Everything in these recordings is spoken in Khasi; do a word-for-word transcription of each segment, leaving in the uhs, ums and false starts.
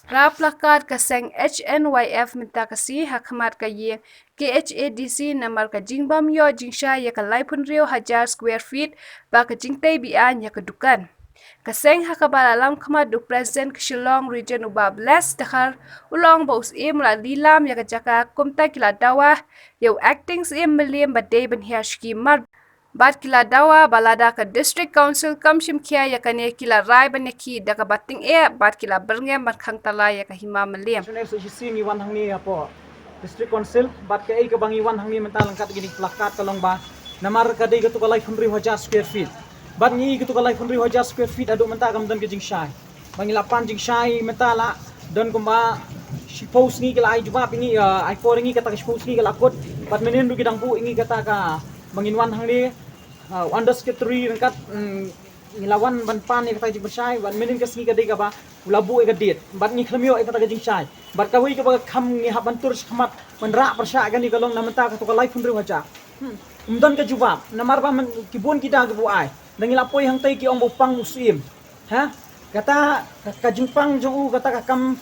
Ra plakat ka seng H N Y F mynta ka sngi ha khmat ka ïing K H A D C namar ka jingbym ïoh jingshai ïa ka laiphew hynriew hajar square feet ba ka jingtei beaiñ ïa ka dukan. Ka seng ha kaba la lam khmat da u President ka Shillong Region u Bah Bless Dkhar u la ong ba u Syiem u la lilam ïa ka jaka, kumta ki la dawa ïa u Acting Syiem Mylliem ba dei ban hiar shuki mar bad ki la dawa ba lada ka District Council kam shim khia ïa kane ki la rai ban ïakhih da kaba tyngeh bad ki la byrngem ban khang tala ïa ka hima Mylliem. Shane sa shisien ngi wan hangne hapoh District Council bad kaei kaba ngi wan hangne mynta lyngkot kine ki plakat ka long ba namar ka dei kato ka laiphew hynriew hajar square feet bad ngi kato ka laiphew hynriew hajar square feet haduh mynta kam don ka jingshai. Ba ngi la pan jingshai mynta la don kumba shiphew sngi ki la ai jubab ïa ngi, ah, ai por ïa ngi, kata ka shiphew sngi ka la kut bad mynnin ruh ki dang buh ïa ngi kata ka ba ngin wan hangne, ah, Under Secretary ryngkat, mm, ngi la wan ban pan ïa kata ka jingpynshai bad mynnin ka sngi ka dei kaba u la buh ïa ka date bad ngi khlem ïoh ïa kata ka jingshai bad kawei kaba kham ngi hap ban tur shakhmat ban rah pyrshah ïa kane ka long na mynta kato ka laiphew hynriew hajar. Hmm. Ym don ka jubab namar ba man ki bun ki da kiba ai da ngi la poi hangtei ki ong ba u pang u Syiem. Ha? Kata ka, ka jingpang jong u, kata ka kam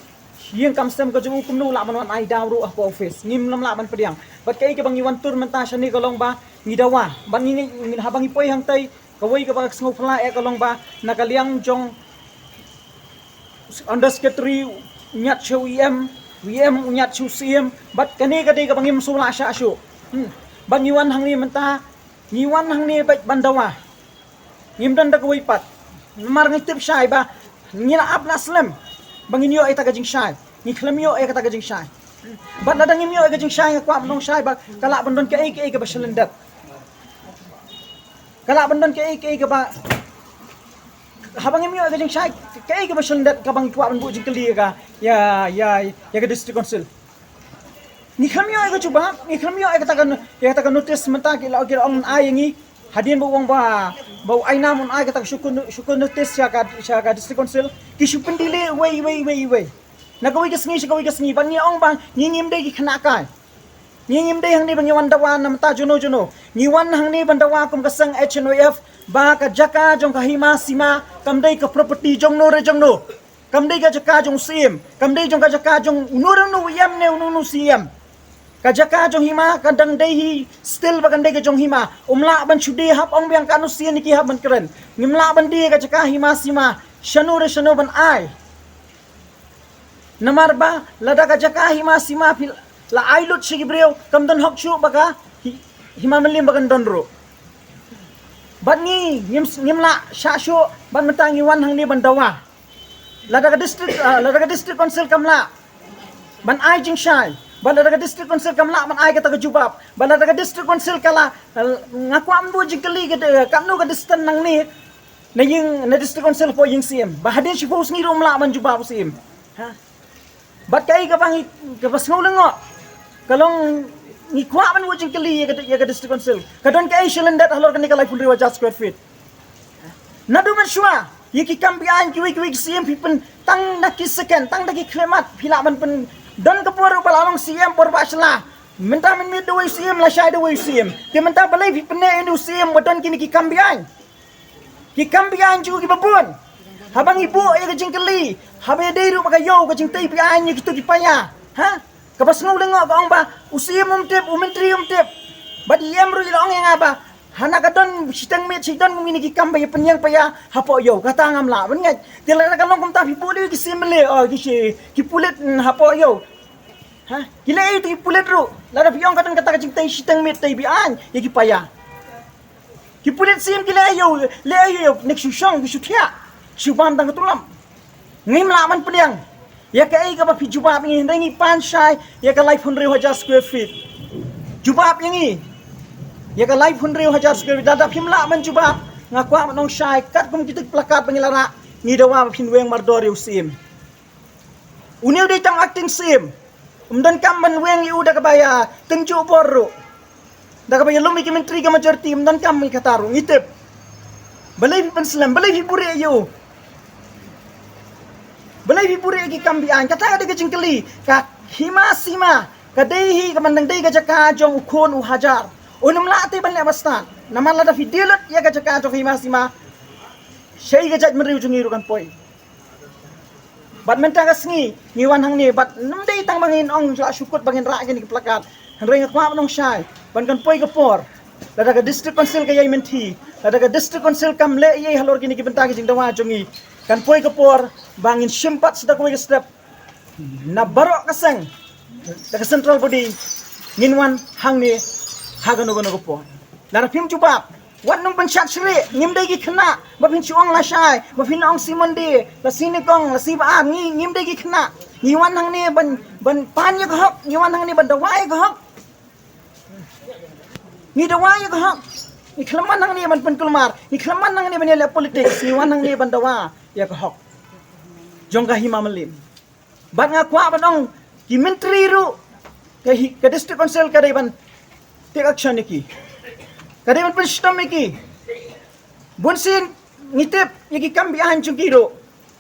ïing kam sem ka jong u, kumno u lah ban wan ai daw ruh hapoh office. Ngim nym lah ban pdiang. Bad kaei kaba ngi wan tur mynta shane ka long ba ngi dawa. Bad ngi, ngi, ngi haba ngi poi hangtei kawei kaba ka sngewphylla eh ka long ba na ka liang jong Under Secretary u ñiad sha u E M, u E M u ñiad sha u Syiem. Bad kane ka dei kaba ngim sngewlah shah shuh. Hmm. Bad ngi wan hangne mynta, ngi wan hangne bad ban dawa. Ngim don da kawei pat. Namar ngi tip shai ba ngi la ap la slem ba ngin ïoh ïa kata ka jingshai. Ngi khlem ïoh ïa kata ka jingshai. Bad lada ngim ïoh ïa ka jingshai nga kwah ban ong shai ba ka lah ban don kaei kaei kaba shalyndet. Ka lah ban don kaei kaei kaba, haba ngim ïoh ïa ka jingshai, kaei kaba shalyndet kaba ngi kwah ban buh jingkylli ïa ka, ïa, ïa, ïa ka District Council. Ngi khlem ïoh ïa ka jubab, ngi khlem ïoh ïa kata ka no-, ïa kata ka notice mynta ki la, ki la ong ai ïa ngi. Hadien ba u ong ba, ba u Ainam un ai kata ka shu ko no-, shu ko notice sha ka, sha ka District Council. Ki shu pyndelay wei, wei, wei, wei. Na kawei ka sngi sha kawei ka sngi, bad ngi ong ba ngi ngim dei ki khynnah kai. Ngi ngim dei hangne ba ngi wan dawa namar ta juno juno. Ngi wan hangne ban dawa kum ka seng H N Y F ba ka jaka jong ka hima sima kam dei ka property jong no re jong no. Kam dei ka jaka jong u Syiem, kam dei jong ka jaka jong uno re uno u E M ne uno uno u Syiem. Ka jaka jong hima ka dang dei hi still ba kan dei ka jong hima. Um lah ban shu die hap ong biang katno sien ki hap ban kren. Ngim lah ban die ka jaka hima sima shano re shano ban ai. Namar ba lada ka jaka hima sima phi la ai lut sha ki briew, kam don hok shuh ba ka hi-, hima Mylliem ba kan don ruh. Bad ngi ngim, ngim lah shah shuh bad mynta ngi wan hangne ban dawa. Lada ka district, ah, lada ka district council kam lah ban ai jingshai, bad lada ka district council kam lah ban ai kata ka jubab, bad lada ka district council ka la, ah, nga kwah ban buh jingkylli ka de-, katno ka distance nangne na ïing, na district council hapoh ïing Syiem. Ba hadien shiphew sngi ruh um lah ban jubab u Syiem. Ha? Bad kaei kaba ngi, kaba sngew lyngngoh ka long ngi kwah ban buh jingkylli ïa ka, ïa ka district council. Ka don kaei shalyndet halor kane ka laiphew hynriew hajar square feet. Naduh mynshuwa ïa ki kam beaiñ kiwei kiwei ki Syiem phi pyn tang da ki second, tang da ki khlieh mat phi lah ban pyn don ka por ba la long Syiem por ba shla. Mynta mynmiet da uwei u Syiem, lashai da uwei u Syiem. Te mynta balei phi pyneh ïa une u Syiem ba don kine ki kam beaiñ? Ki kam beaiñ jong u kiba bun. Haba ngi buh ïa ka jingkylli, haba ïadei ruh ba ka ïew ka jingtei beaiñ ïa kito ki paia. Ha? Kaba sngew lyngngoh ka ong ba u Syiem um tip, u Myntri um tip. Bad i em ruh i la ong ïa nga ba hana ka don shiteng miet shiteng kum kine ki kam ba ïa pynïeng paia hapoh ïew, kata ngam lah ban ngeit. Te lada ka long kumta phi buh lei ki Syiem lei, oh, ki shi, ki pulit, mm, hapoh ïew. Ha? Ki leh aïu te ki pulit ruh? Lada phi ong ka don kata ka jingtei shiteng miet tei beaiñ ïa ki paia. Ki pulit Syiem ki leh aïu, leh aïu, nek shu shong, ki shu thiah, shu bam tang ka tulam. Ngim lah ban pdiang ïa kaei kaba phi jubab ïa ngi, hynrei ngi pan shai ïa ka laiphew hynriew hajar square feet. Jubab ïa ngi ïa ka laiphew hynriew hajar square feet. Lada phim lah ban jubab, nga kwah ban ong shai katkum kito ki plakat ba ngi la rah, ngi dawa ba phin weng mardor ïa u Syiem. Une u dei tang acting Syiem. Um donkam ban weng ïa u da kaba ïa tynjuh bor ruh, da kaba ïalum ïa ki myntri ka majority, um donkam ïa kata ruh, ngi tip. Balei phi pynslem, balei phi buhrieh ïa u? Balei phi buhrieh ïa ki kam beaiñ? Kata ka dei ka jingkylli. Ka hima sima ka dei hi, ka ban dang dei ka jaka jong u khun u hajar. Un ym lah te ban leh ba stad. Namar lada phi die lut ïa ka jaka jong ka hima sima, shaei ka jaitbynriew jong ngi ruh kan poi. Bad mynta ka sngi ngi wan hangne bad ym dei tang ba ngin ong la shu kut ba ngin rah kine ki placard. Hynrei nga kwah ban ong shai ban kan poi ka por, lada ka District Council ka ïai mynthi, lada ka District Council kam leh ei ei halor kine ki bynta ki jingdawa jong ngi, kan poi ka por ba ngin shim pat sha kawei ka step na baroh ka seng da ka central body, ngin wan hangne ha kano kano ka por. Lada phim jubab, wat nym pynshad shrieh. Ngim dei ki khynnah ba phin shu ong lashai, ba phin ong shi Monday, la shi nyngkong, la shi ba ar. Ngi ngim dei ki khynnah. Ngi wan hangne ban, ban pan ïa ka hok, ngi wan hangne ban dawa ïa ka hok. Ngi dawa ïa ka hok. Ngi khlem wan hangne ban pynkulmar, ngi khlem wan hangne ban ïaleh politics, ngi wan hangne ban dawa ïa ka hok jong ka Hima Mylliem. Bad nga kwah ban ong, ki myntri ruh, ka hi-, ka District Council ka dei ban take action ïa ki, ka dei ban pynshitom ïa ki. Bunsien ngi tip ïa ki kam beaiñ jong ki ruh.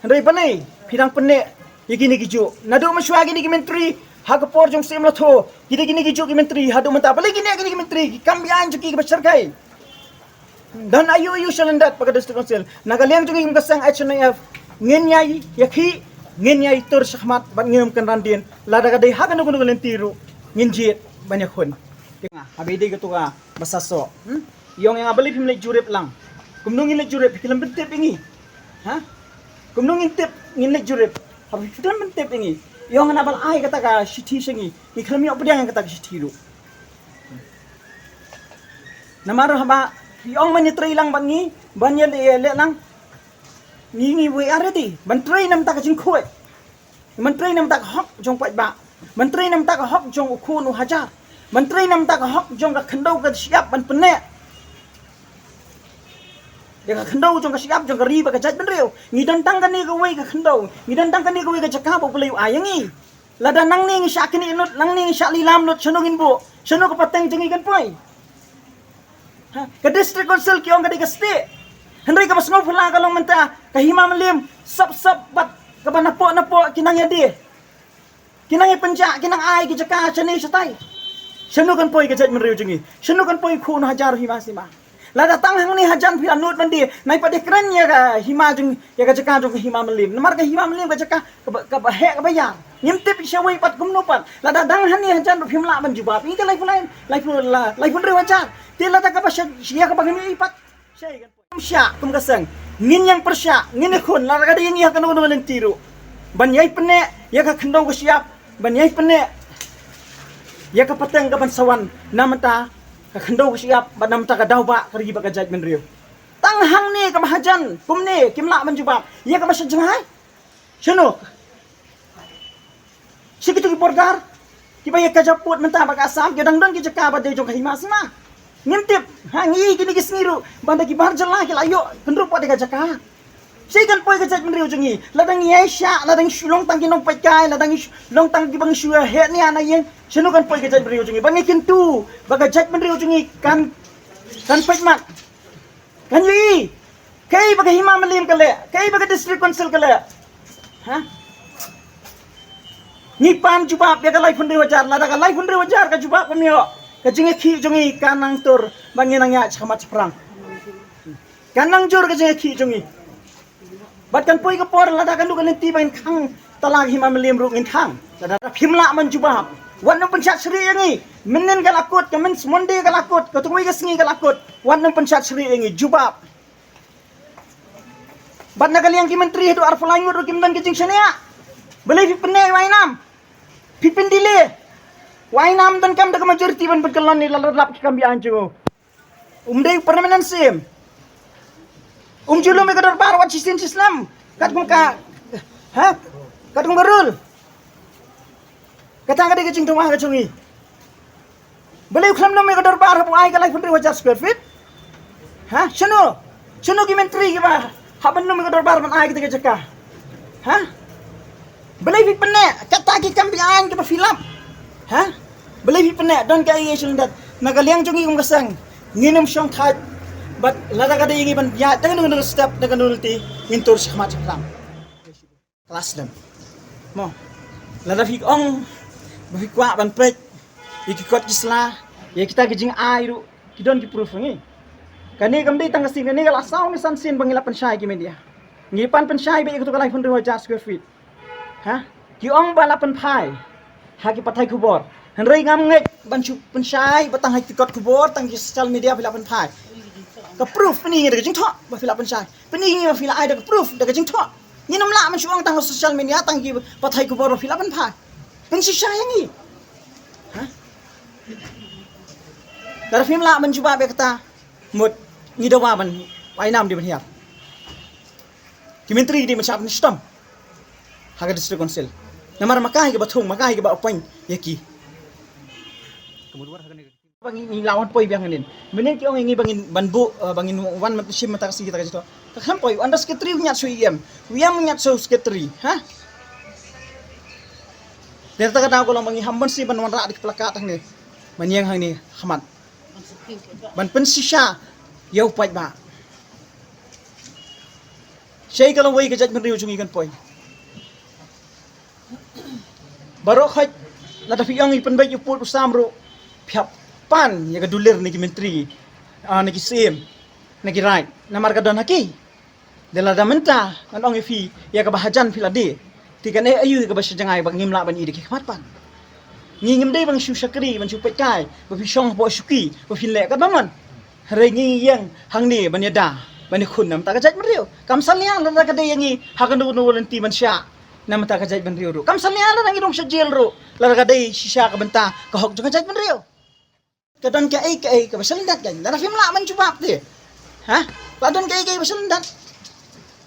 Hynrei balei phi dang pynneh ïa kine ki juh? Naduh mynshuwa kine ki myntri ha ka por jong Syiem Latho ki dei kine ki juh ki myntri, haduh mynta balei ki neh kine ki myntri? Ki kam beaiñ jong ki kiba shyrkhei. Don aiu aiu shalyndet bad ka District Council. Na ka liang jong ngi kum ka seng H N I F, ngin ïai ïakhih, ngin ïai tur shakhmat bad ngim kynran dien. Lada ka dei ha kano kano ka lynti ruh, ngin jied ban ïakhun. Haba ïadei kato kaba sah soh, hmm? Ïong ïa nga balei phim leit jurip lang. Kumno ngin leit jurip, phi khlem pyntip ïa ngi? Ha? Kumno ngin tip, ngin leit jurip haba phi khlem pyntip ïa ngi? Ïong nga, naba la ai kata ka shithi sha ngi, ngi khlem ïoh pdiang ïa kata ka shithi ruh. Namar haba phi ong ban ïatrei lang bad ngi, ban ïaleh, ïaleh lang, ngi, ngi, we are ready ban trei na bynta ka jingkhuid, ban trei na bynta ka hok jong u paidbah, ban trei na bynta ka hok jong u khun u hajar, ban trei na bynta ka hok jong ka khyndew ka shyiap ban pynneh ïa ka khyndew jong ka shyiap jong ka ri bad ka jaitbynriew. Ngi don tang kane kawei ka khyndew, ngi don tang kane kawei ka jaka ba U Blei u ai ïa ngi. Lada nangne ngi shah knieh lut, nangne ngi shah lilam lut, shano ngin buh? Shano ka pateng jong ngi kan poi? Ha? Ka District Council ki ong ka dei ka state. Hynrei kaba sngewphylla ka long mynta ka Hima Mylliem, sop sop bad kaba napoh napoh ki nang ïadie, ki nang ïapynjah, ki nang ai ki jaka shane shatai. Shano kan poi ka jaitbynriew jong ngi? Shano kan poi u khun u hajar u Hima Sima? Lada tang hangne hajan phi la nud ban die, nai pat die kren ïa ka hima jong, ïa ka jaka jong ka Hima Mylliem. Namar ka Hima Mylliem ka jaka kaba, kaba heh kaba ïar. Ngim tip shawei pat kumno pat. Lada dang hangne hajan ruh phim lah ban jubab ïa ka laiphew, laiphew, la, laiphew hynriew hajar. Te lada kaba sha, ïa kaba ngim ïohi pat, shai kan poi. Kum sha, kum ka seng, ngin ïeng pyrshah, ngin ïakhun, lada ka dei ïa ngi ha kano kano ka lynti ruh, ban ïai pynneh ïa ka khyndew ka shyiap, ban ïai pynneh ïa ka pateng kaban sa wan na bynta ka khyndew ka shyiap bad na bynta ka daw bah ka ri bad ka jaitbynriew. Tang hangne kaba hajan kumne kim lah ban jubab. Ïa kaba sha jngai, shano? Shi kito ki border kiba ïa kajaput mynta bad ka Assam, ki dang don ki jaka ba dei jong ka Hima Sima. Ngim tip, ha, ngi kine ki sngi ruh ban da ki bar jylla ki la ïoh pynrup pat ïa ka jaka. Shei kan poi ka jaitbynriew jong ngi? Lada ngi ïai shah, lada ngi shu long tang ki nongpeitkai, lada ngi shu long tang kiba ngi shu heh nia na ïing, shano kan poi ka jaitbynriew jong ngi? Ba ngi kyntu ba ka jaitbynriew jong ngi kan, kan peit mat, kan ïohi kaei ba ka Hima Mylliem ka leh, kaei ba ka District Council ka leh. Ha? Ngi pan jubab ïa ka laiphew hynriew hajar, lada ka laiphew hynriew hajar ka jubab kam ïoh, ka jingïakhih jong ngi kan nang tur ba ngin nang ïaid shakhmat shaphrang. Kan nang jur ka jingïakhih jong ngi. Bad kan poi ka por lada kan dei ka lynti ba ngin khang tala ka Hima Mylliem ruh ngin khang. Lada phim lah ban jubab, wat nym pynshad shrieh ïa ngi. Mynnin ka la kut, ka mynnin Monday ka la kut, katto katne ka sngi ka la kut. Wat nym pynshad shrieh ïa ngi, jubab. Bad na ka liang ki myntri haduh arphew lai ngut ruh kim don ka jingshaniah. Balei phi pynneh ïa u Ainam? Phi pyndelay. U Ainam donkam da ka majority ban pynkylla ïa la lap ki kam beaiñ jong u. Um dei u permanent C M. Um ju lum ïa ka dorbar wat shisien shisnem katkum ka, ha? Katkum ka rule. Kata ka dei ka jingdawa ka jong ngi. Balei u khlem lum ïa ka dorbar haba u ai ka laiphew hynriew hajar square feet? Ha? Shano? Shano ki myntri kiba hap ban lum ïa ka dorbar ban ai kata ka jaka? Ha? Balei phi pynneh? Kata ki kam beaiñ kiba phi lap. Ha? Balei phi pynneh? Don kaei shalyndet? Na ka liang jong ngi kum ka seng, ngin ym shongthait. Bad lada ka dei ïa ngi ban ïaid da kano kano ka step, da kano ka lynti, ngin tur shakhmat shaphrang. Ka la slem. Mo. Lada phi ong ba phi kwah ban peit ïa ki kot ki sla, ïa kita ki jingai ruh ki don ki proof ngi. Kane kam dei tang ka sien, kane ka la saw ne san sien ba ngi la pynshai ki media. Ngi pan pynshai beit ïa kato ka laiphew hynriew hajar square feet. Ha? Ki ong ba la pynphai ha ki pathai khubor. Hynrei ngam ngeit ban shu pynshai ba tang ha ki kot khubor, tang ki social media phi la pynphai. Ka proof pyni ngi da ka jingthoh ba phi la pynshai. Pyni ngi ba phi la ai da ka proof, da ka jingthoh. Ngin ym lah ban shu ong tang ha social media, tang ki pathai khubor ba phi la pynphai. Pynshisha ïa ngi. Ha? Lada phim lah ban jubab ïa kata, mut ngi dawa ban ai nam dei ban hiar. Ki myntri dei ban shah pynshitom ha ka District Council. Namar ma ka hi kaba thung, ma ka hi kaba appoint ïa ki. Ba ngi, ngi la wan poi biang hangne. Mynnin ki ong ïa ngi ba ngin ban buh, eh, ba ngin wan shim mynta ka sngi kita ka jingthoh. Ka kham poi, ynda secretary u ñiad sha u E M. U E M u ñiad sha u secretary, ha? Te kata ka daw ka long ba ngi ham ban shu ban wanrah da ki plakat hangne. Ban ïeng hangne ha khmat. Ban pynshisha ïa u paidbah. Shei ka lawei ka jaitbynriew jong ngi kan poi. Baroh khoit lada phi ong i pynbeit u pud u sam ruh, phi hap pan ïa ka dulir na ki myntri, ah, na ki syiem, na ki raid. Namar ka don ha ki. Te lada mynta ngan ong ïa phi ïa kaba hajan phi la die, te kan ai aïu ïa kaba sha jngai ba ngim lah ban ïoh da ki khmat pan. Ngi ngim dei ban shu shakri, ban shu peit kai ba phi shong hapoh shuki ba phin leh katba mon. Hynrei ngi ïeng hangne ban ïada, ban ïakhun na bynta ka jaitbynriew. Kam salia lada ka dei ïa ngi ha kano kano ka lynti ban shah na bynta ka jaitbynriew ruh. Kam salia lada ngi rung sha jel ruh, lada ka dei shisha ka bynta ka hok jong ka jaitbynriew. Ka don kaei kaei kaba sha lyndet, kan? Lada phim lah ban jubab te, ha? La don kaei kaei ba sha lyndet.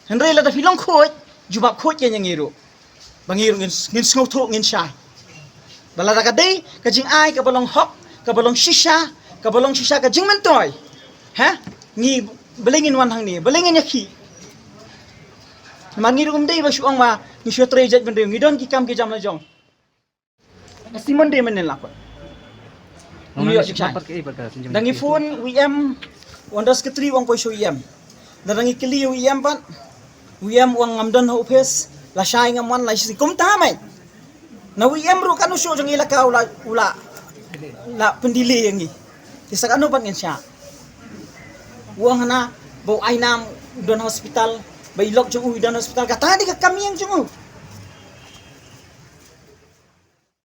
Hynrei lada phi long khuid, jubab khuid ïa ngi ruh. Ba ngi ruh ngin, ngin sngewthuh, ngin shai. Ba lada ka dei ka jingai kaba long hok, kaba long shisha, kaba long shisha ka jingmyntoi, ha? Ngi, balei ngin wan hangne, balei ngin ïakhih? Namar ngi ruh ngim dei ba shu ong ba ngi shu trei jaitbynriew, ngi don ki kam ki jam la jong. Ka Simon de mynnin la pat. Ngi ïoh jingshai. Da ngi phone u E M, u under secretary u ong poi sha u E M. Da ngi kylli u E M pat, u E M u ong ngam don ha office, la shai ngam wan, la shi kumta mai. Na u E M ruh kano shuh jong i la ka u la, u la, la pyndelay ïa ngi. Te sa kano pat ngin shah? U ong hana ba u Ainam u don hospital, ba i lok jong u i don hospital, kata dei ka kam ïeng jong u.